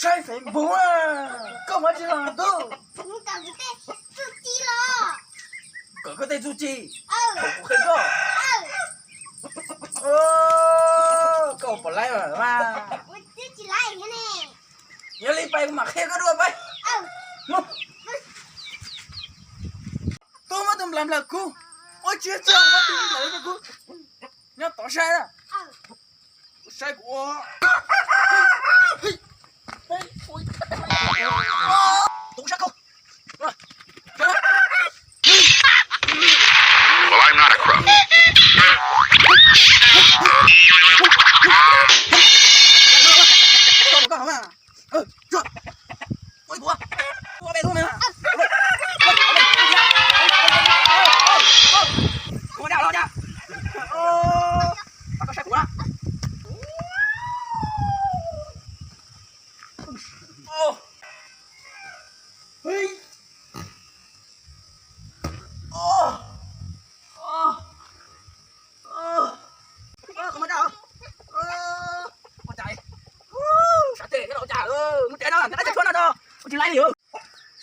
Tshaib Facebook, koj muab tsis los tub. Kom koj tej txuj ci, kom kuv qhia koj. Koj puas laib mas? Yog li pais kuv mam qhia koj dua pais. Tub muab tus nplaim nplawm kuv, ua tsis txog muab tus nplaim nplawm kuv. Nyob tod saib na. Saib kuv ua. Tub sab koj. Well, I'm not a crook.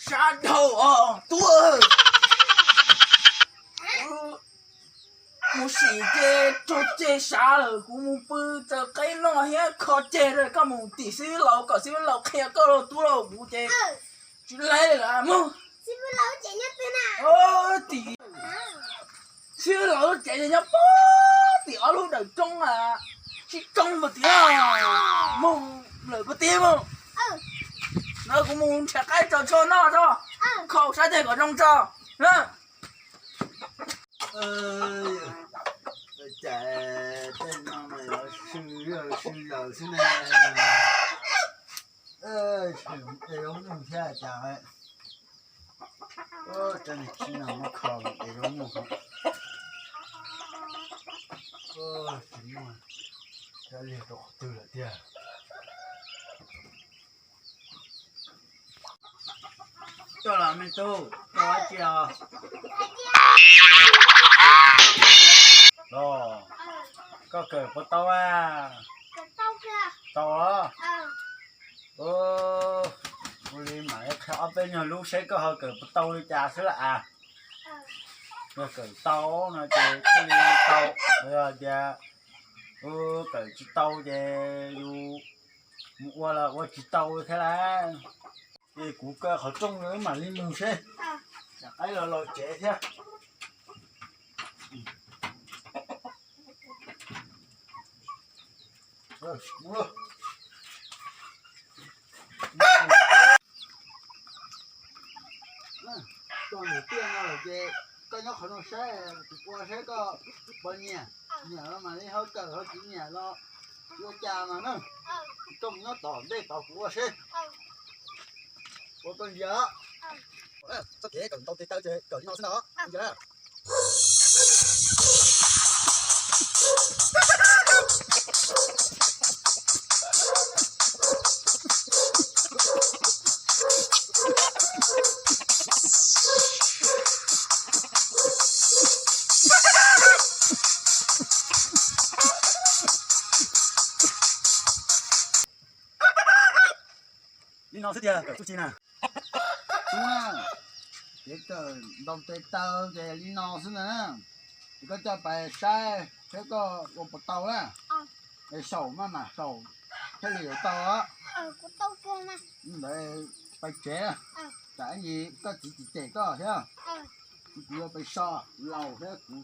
Sab dhau os tub. Mus sim ces raug ceg sav lawm, kuv mus pw txawm qaib noj thiab kho ceg, koj mus tim xib hwb laus kom xib hwb laus qhia koj lauj tub lauj, kuv ces tsis laib lawm mog. Tim xib hwb laus lub tsev nyob puag tim ob lub dawm roob, sib roob puag tim, mus lawm puag tim mog. No kuv mus nrhiav qaib tso tsho noj tso, kho sab ceg kom zoo tso. Cas tej no mas yuav sw, yuav sw zaws xwb ne. Sw es zoo nyuj thiab cas. Cov niag khib no muab kho es zoo nyuj hov. Tsis muaj cov liag rau qhov twg lawm tiag. Coj los me tub, coj dab tsi os? Los, koj kawm puas tau a? Tau los? Ua li mam li qhia ob peb nyuag lub seb koj ho kawm puas tau li cas xwb lam as. Yog kawm tau no ces thiaj li tau, yog tias kawm tsis tau ces yus mus ua los ua tsis tau thiab lauj. Ces kuv kaw qhov rooj wb mam li mus seb. Tsam qaib los los tsev thiab. Koj mus tiaj no lawm ces koj nyob qhov no saib, kuv ua saib koj puas nyiam, nyiam mam li ho kawm, ho tsis nyiam los ua cas mas na. Koj mus nyob tom ntej tod kuv ua seb. Ua koj ntsia. Txoj kev kawm ntau tes taw ces kawm li no xwb ntag. Li no xwb tiag, kawm txuj ci na. Tub, kev kawm ntau tes taw ces li no xwb na. Ces koj coj pais saib thiab koj ua puas tau na. Es xyaum maj mam xyaum thiaj li yuav tau. Ntawd pais tsev, tsam ib ntsis koj txiv tsis cem koj thiab. Kuv yuav pais so, kuv laus thiab kuv